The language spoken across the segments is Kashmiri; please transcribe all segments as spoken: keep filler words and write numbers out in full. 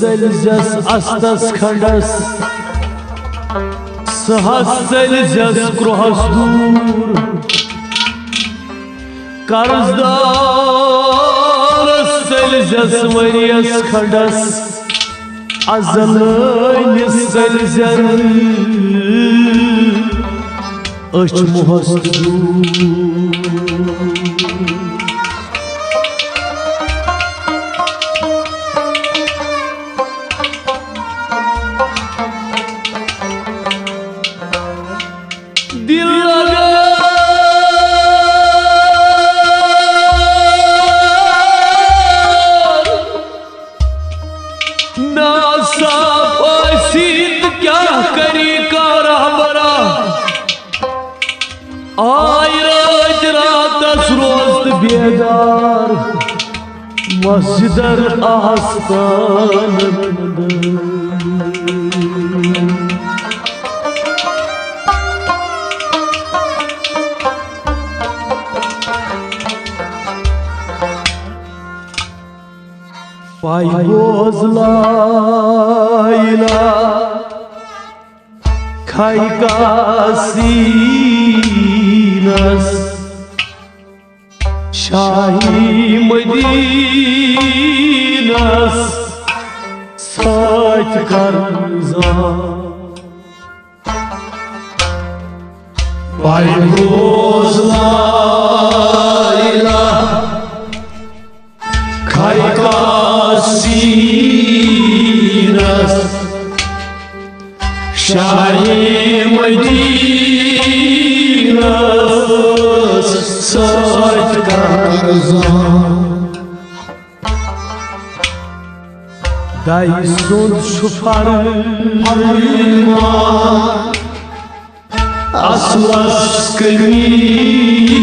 ژٔلۍ زٮ۪س استس کھنڈس، سہس ژٔلۍ زٮ۪س کرٛوہس دوٗر۔ قرض دارس ژٔلۍ زٮ۪س ؤریس کھنڈس، ازلٲنِس ژٔلۍ زٮ۪ن أچھ مُہس تہٕ دوٗر۔ دل لگا ناصاف آسی تہٕ کیٛاہ کری کانٛہہ رہبرا؟ آے رٲتۍ راتس روز تہٕ بیدار، مسجدن آستانن۔ پاے بوز لا الہ کھے کاسینس، شاہی مدینس سۭتۍ کرزان۔ پاے بوز لا الہ کھے کاسینس، شاہی مدینس سۭتۍ کرزان۔ دَے سُنٛد چھُ فرمان اصلس کمینس،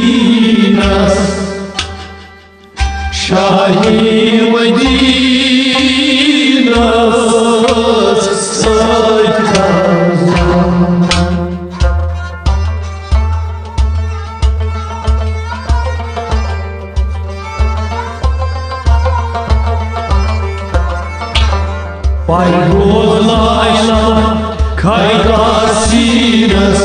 شاہی مدینس سۭتۍ کرزان۔ پاے بوز لا الہ کھے کاسینس،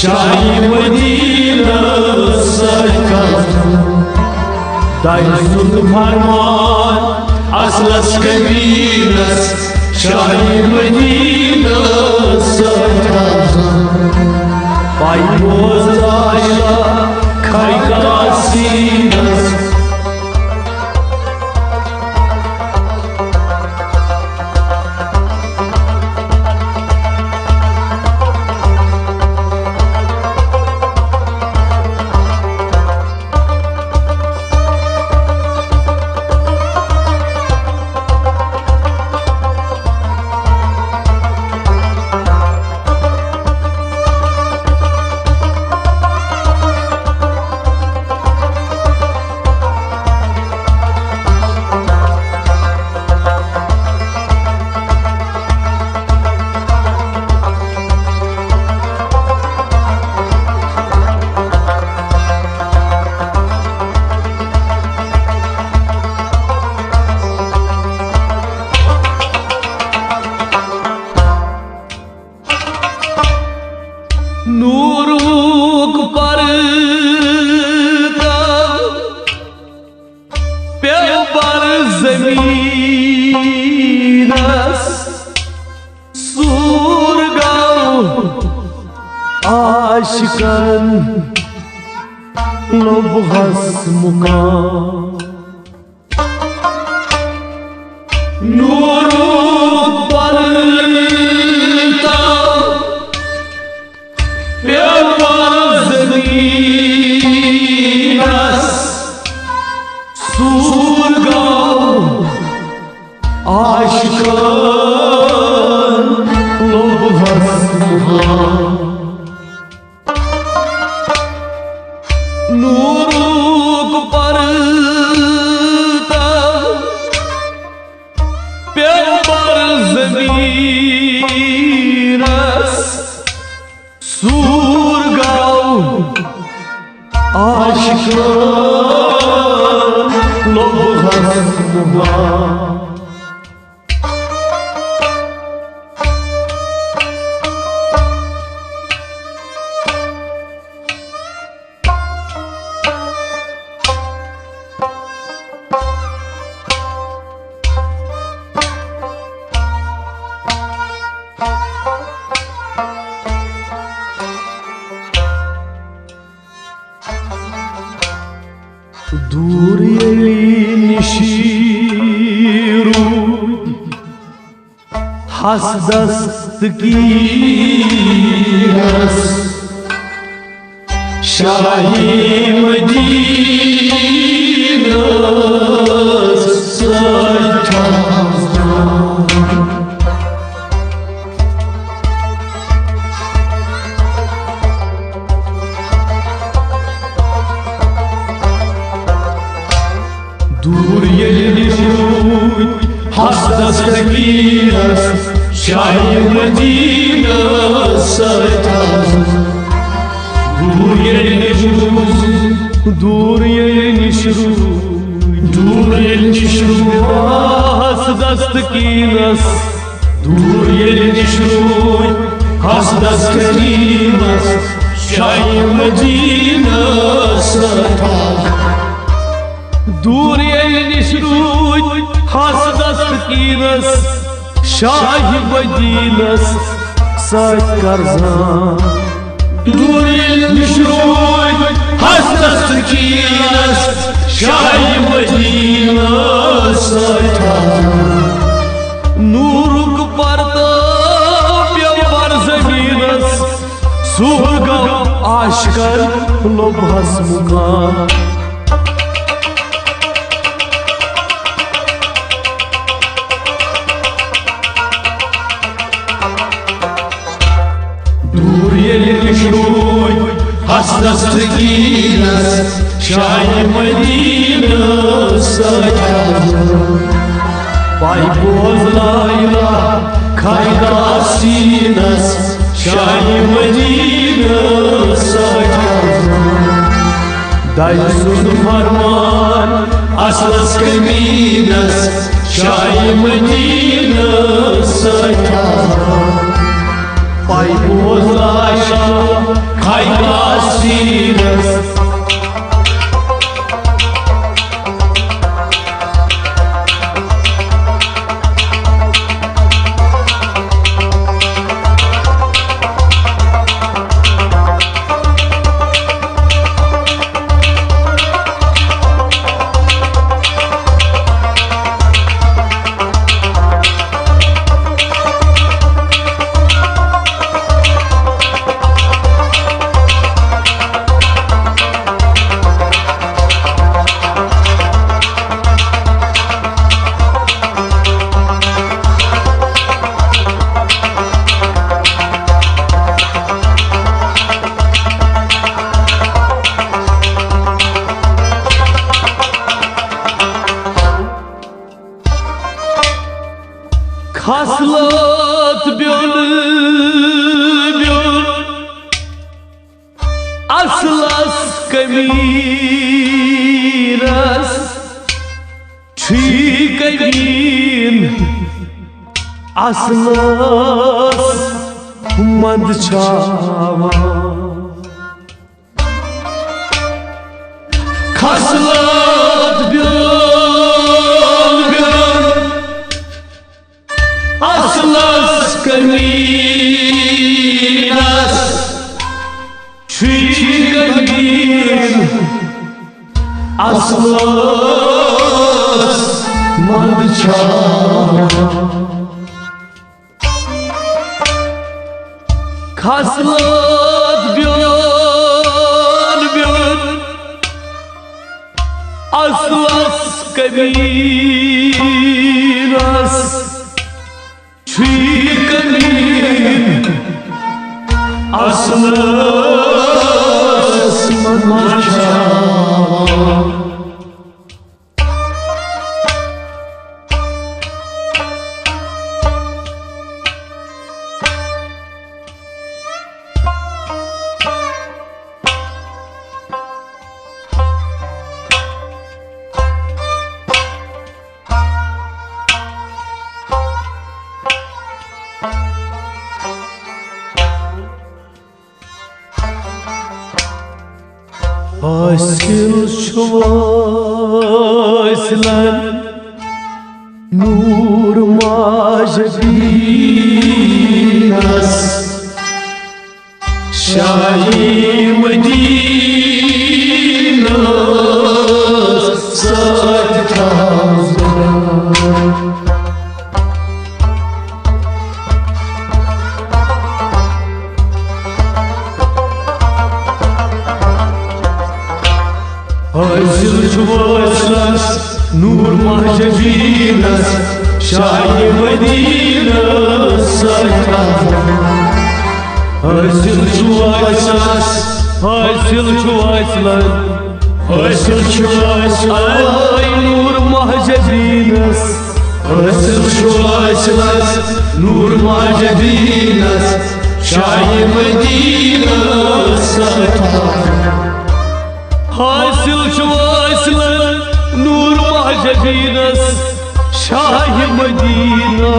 شاہی مدینس سۭتۍ کرزان۔ دَے سُنٛد فرمان اصلس کمینس، شاہی مدینس سۭتۍ کرزان۔ پاے بوز لا الہ کھے کاسینس۔ نورُک پردٕ پیوٚو بر زمینس، سوٗر گوٚو عاشقن لوٚبہس مُقام۔ نورُک پردٕ پیوٚو زمینس، سوٗر گوٚو عاشقن لوٚبہس مُقام۔ نورُک پردٕ پیوٚو بر زمینس، سوٗر گوٚو عاشقن لوٚبہس مُقام۔ دوٗر ییٚلہِ نِشی روٗدۍ حسدس تہٕ کیٖنس، شاہہِ مدیٖنس سۭتۍ دوٗر ییٚلہِ نِش روٗدۍ حسدس تہٕ کیٖنس، شاہہِ مدیٖنس سۭتۍ دوٗر ییٚلہِ نِش روٗدۍ، دوٗر ییٚلہِ نِش روٗدۍ، دوٗر ییٚلہِ نِش روٗدۍ حسدس تہٕ کیٖنس، دوٗر ییٚلہِ نِش روٗدۍ حسدس تہٕ کیٖنس، شاہہِ مدیٖنس سۭتۍ دوٗر ییٚلہِ نِش روٗدۍ حسدس تہٕ کیٖنس، شاہہِ مدیٖنس سۭتۍ قرضان۔ دوٗر ییٚلہِ نِش روٗدۍ حسدس تہٕ کیٖنس، شاہہِ مدیٖنس سۭتۍ قرضان۔ نوٗرُک پردٕ پیوٚو بر زمینس، سُہ گوٚو عاشقن لوٚبہس مُقام۔ دوٗر ییٚلہِ نِش روٗدۍ حسدس تہٕ کیٖنس، شاہہِ مدیٖنس سۭتۍ پاے بوز لا اله کھاے سیٖنس، شاہہِ مدیٖنس سۭتۍ دَے سُنٛد فرمان اصلس کمیٖنس، شاہہِ مدیٖنس سۭتۍ پاے بوز لا اله کھاے سیٖنس۔ خصلت بیوٚن بیوٚن اصلس کمیٖنس، چھُے کمیٖن اصلس منٛدچھاوان۔ خصلت بیوٚن بیوٚن اصلس کمیٖنس، چھُے کمیٖن اصلس منٛدچھاوان۔ خصلت بیوٚن بیوٚن اصلس کمیٖنس، چھُے کمیٖن اصلس منٛدچھاوان۔ حٲصِل چھُ وٲصلن نوٗر ماجہِ دیٖنس۔ شاہی مدینہ سۭتۍ تھاوزٕ۔ حٲصِل چھُ وٲصلَس نوٗر ماہِ جبیٖنَس شاہی مدینہ سۭتۍ تھاوزٕ۔ حٲصِل چھُ وٲصلَس، حٲصِل چھُ وٲصلَس، حٲصِل چھُ وٲصلَس نوٗر ماہِ جبیٖنَس۔ حٲصِل چھُ وٲصلَس نوٗر ماہِ جبیٖنَس شاہی مدینہ سۭتۍ تھاوزٕ۔ حٲصِل چھُ وٲصلَس نوٗر ماہِ جبیٖنَس شاہی مدینہ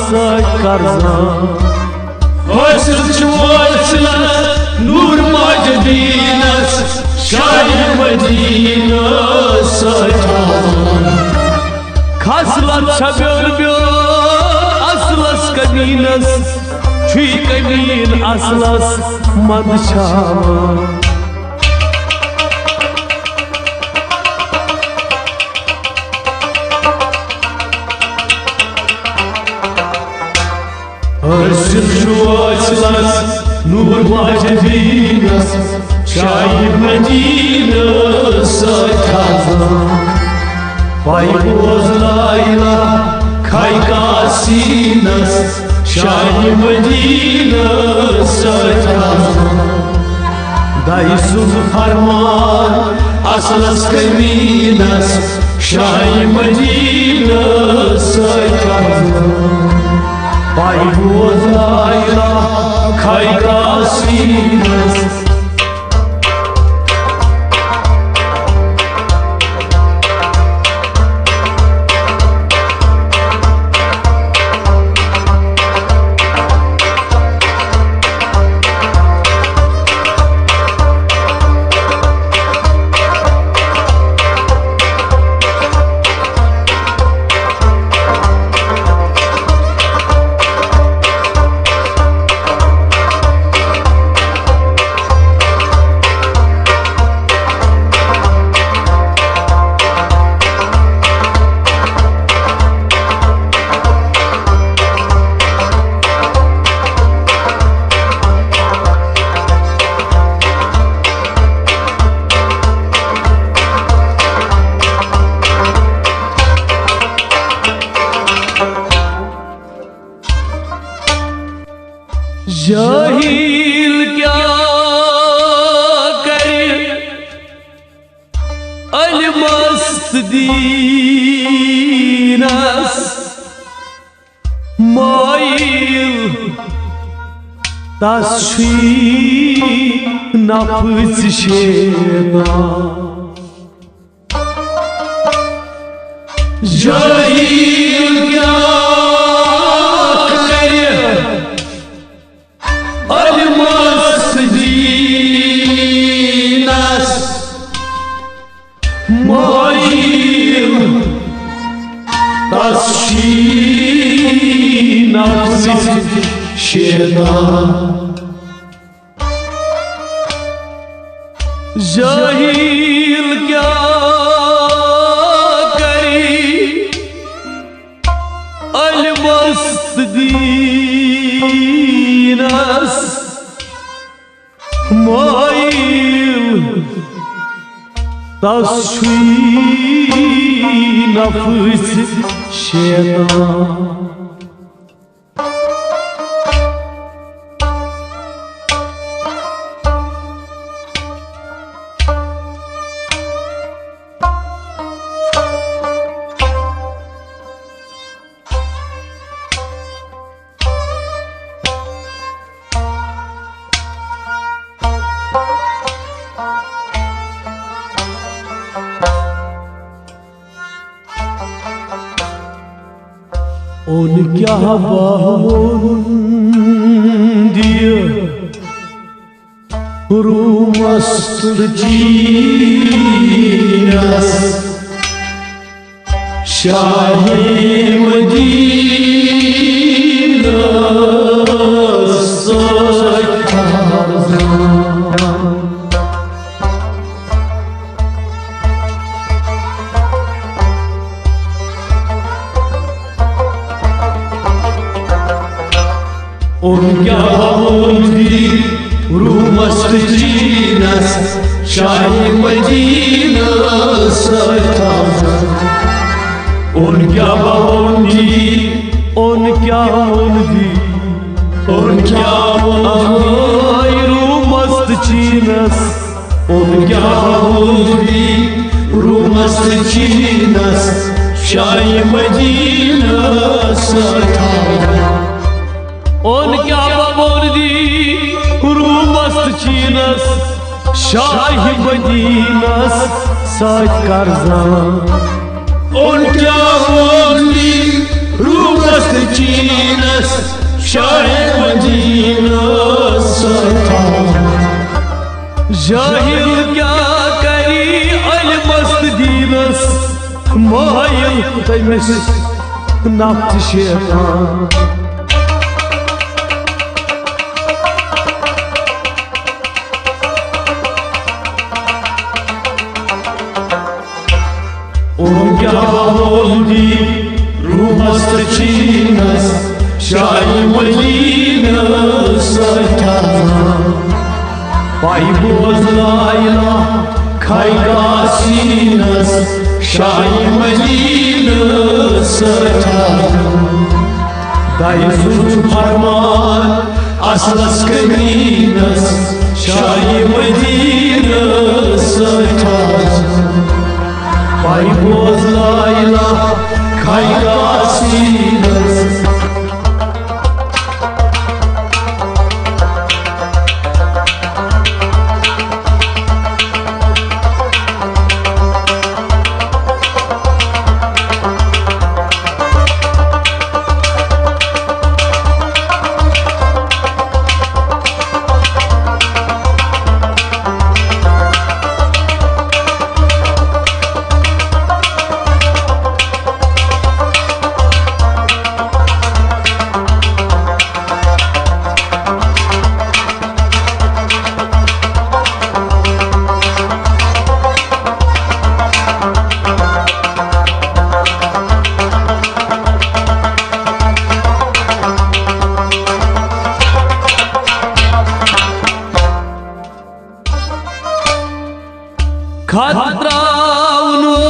سۭتۍ تھاوزٕ۔ حٲصِل چھُ وٲصلَس نوٗر ماہِ جبیٖنَس شاہی مدینہ سۭتۍ تھاوزٕ۔ خصلت چھےٚ بیوٚن بیوٚن اصلَس کمیٖنَس، چھُے کمیٖن اصلَس منٛدچھاوان۔ حٲصِل چھُ وٲصلَس نوٗر ماہِ جبیٖنَس شاہی مدینہ سۭتۍ تھاوزٕ۔ پَے بوز لایلا کھے کا سیٖنَس شاہی مدینہ سۭتۍ تھاوزٕ۔ دَے سُنٛد فرمان اصلَس کمیٖنَس شاہی مدینہ سۭتۍ تھاوزٕ۔ پَے بوز لایلا کھے کا سیٖنَس۔ جاہل کیٛاہ کرِ علمس دینس، مایل تس چھُے نفس شیطان۔ جاہل کیٛاہ کرِ علمس دینس، مایل تس چھُے نفس شیطان۔ جاہل کیٛاہ کرِ علمس دینس، مایل تس چھُے نفس شیطان۔ اوٚن کیٛاہ باہُن دِیہِ روٗمس تہٕ چیٖنس، شاہی مدینس سۭتۍ۔ کیٛاہ ووٚن دی روٗمس تہٕ چیٖنس، شاہِ مدینہٕ سۭتۍ تازٕ؟ اوٚن کیٛاہ ووٚن دی؟ اوٚن کیٛاہ ووٚن دی؟ اوٚن کیٛاہ ووٚن دی؟ آے روٗمس تہٕ چیٖنس۔ اوٚن کیٛاہ ووٚن دی روٗمس تہٕ چیٖنس، شاہِ مدینہٕ سۭتۍ تازٕ؟ اوٚن کیٛاہ ووٚن دی روٗمس تہٕ چیٖنس، شاہِ مدینس سۭتۍ قرضہٕ؟ اوٚن کیٛاہ ووٚن دی روٗمس تہٕ چیٖنس، شاہِ مدینس سۭتۍ قرضہٕ؟ جاہل کیٛاہ کری علمس تہٕ دیٖنس، مٲیِل تٔمِس نفژ شیطان۔ اوٚن کیٛاہ ووٚن دی روٗمس تہٕ چیٖنس، شاہِ مدینہٕ سۭتۍ قرضہٕ؟ پَے بوز لایلا کھے گاسینس، شاہِ مدینہٕ سۭتۍ قرضہٕ؟ دَے سُنٛد فرمان اصلس کمیٖنس، شاہِ مدینہٕ سۭتۍ قرضہٕ؟ پَے بوز لایلا کھے گاسینس۔ خط ترٛاونس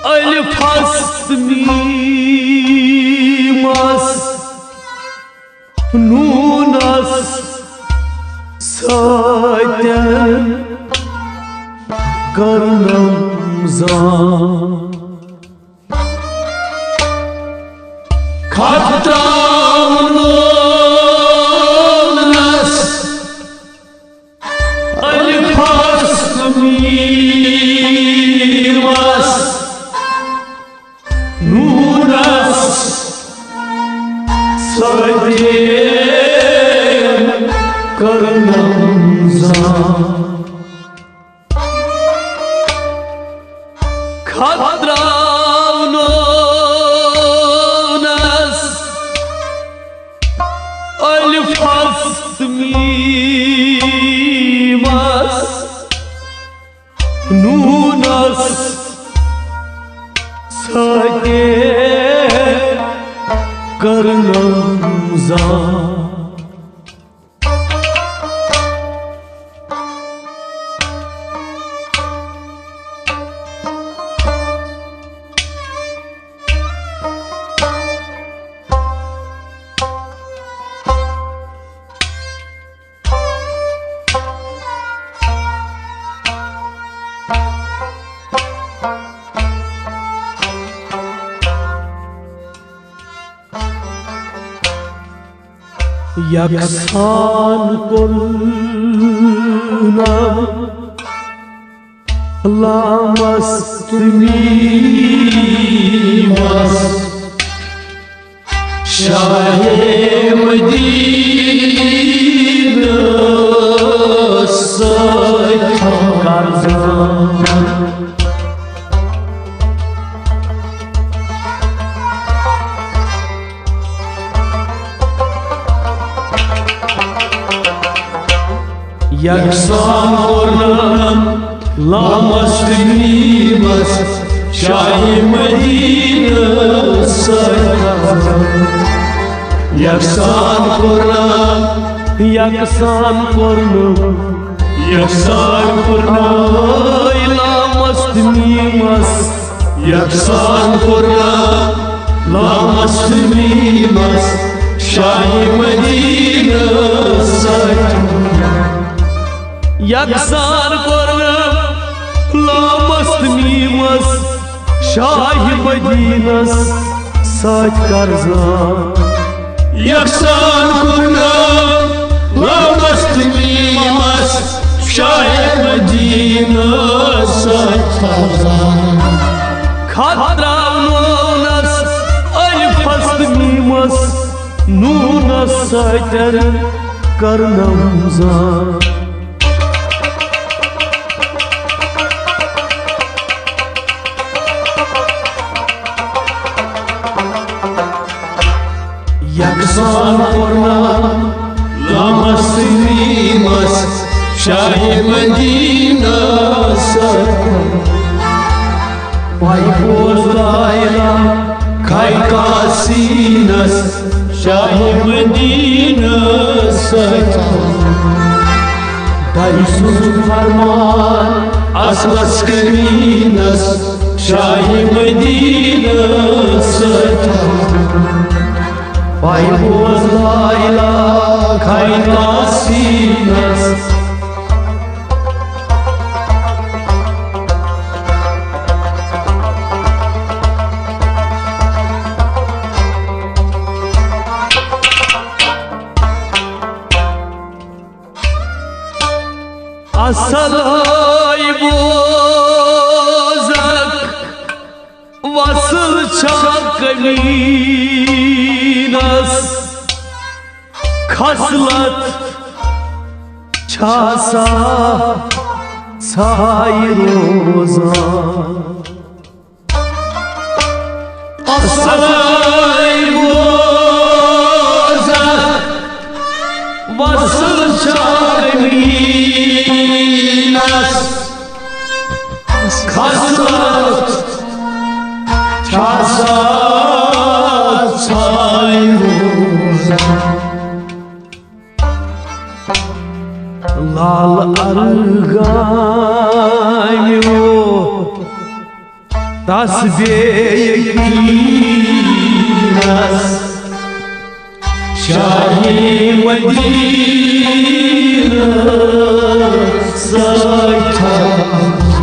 الفس تہٕ میٖمس، نوٗنس سۭتۍ کٔرنم زان۔ خط ترٛاونس الفس تہٕ میٖمس، نوٗنس سۭتۍ کٔرنم زان۔ خط ترٛاونس الفس تہٕ میٖمس، نوٗنس سۭتۍ کٔرنم زان۔ یکسان کوٚرنم لامس تہٕ میٖمس، شاہِ مدینہٕ سۭتۍ قرضہٕ۔ یکسان کوٚرنم لامس تہٕ میٖمس، شاہی مدینہ سۭتۍ یکسان کوٚرنم، یکسان کوٚرنم، یکسان کوٚرنم۔ لامس تہٕ میٖمس یکسان کوٚرنم، لامس تہٕ میٖمس شاہی مدینہ سۭتۍ۔ یکسان کوٚرنم، لامس تہٕ میٖمس شاہی مدینس سۭتۍ کرزان۔ یکسان کوٚرنم، لامس تہٕ میٖمس شاہی مدینہ سۭتۍ کرزان۔ خط تراونس الفس تہٕ میٖمس نونس سۭتۍ کرنم زان۔ یکسان کوٚرنم، لامس تہٕ میٖمس شاہی مدینہ سۭتۍ۔ پاے بوز لایلا کھاے کاسینس شاہی مدینہ سۭتۍ۔ دَیہِ سُنٛد فرمان اصلس کمینس شاہی مدینہ سۭتۍ۔ پاے بوز لایلا کھاے کاسینس۔ اصل ہاے بوزکھ، وصل چھا کمینس، خصلت چھا سا ساے روزان۔ اصل ہاے بوزکھ، وصل چھا کمینس، خصلت چھا سا ساے روزان۔ لال ارغامیو تس بے یقینس شاہی مدینہ سۭتۍ۔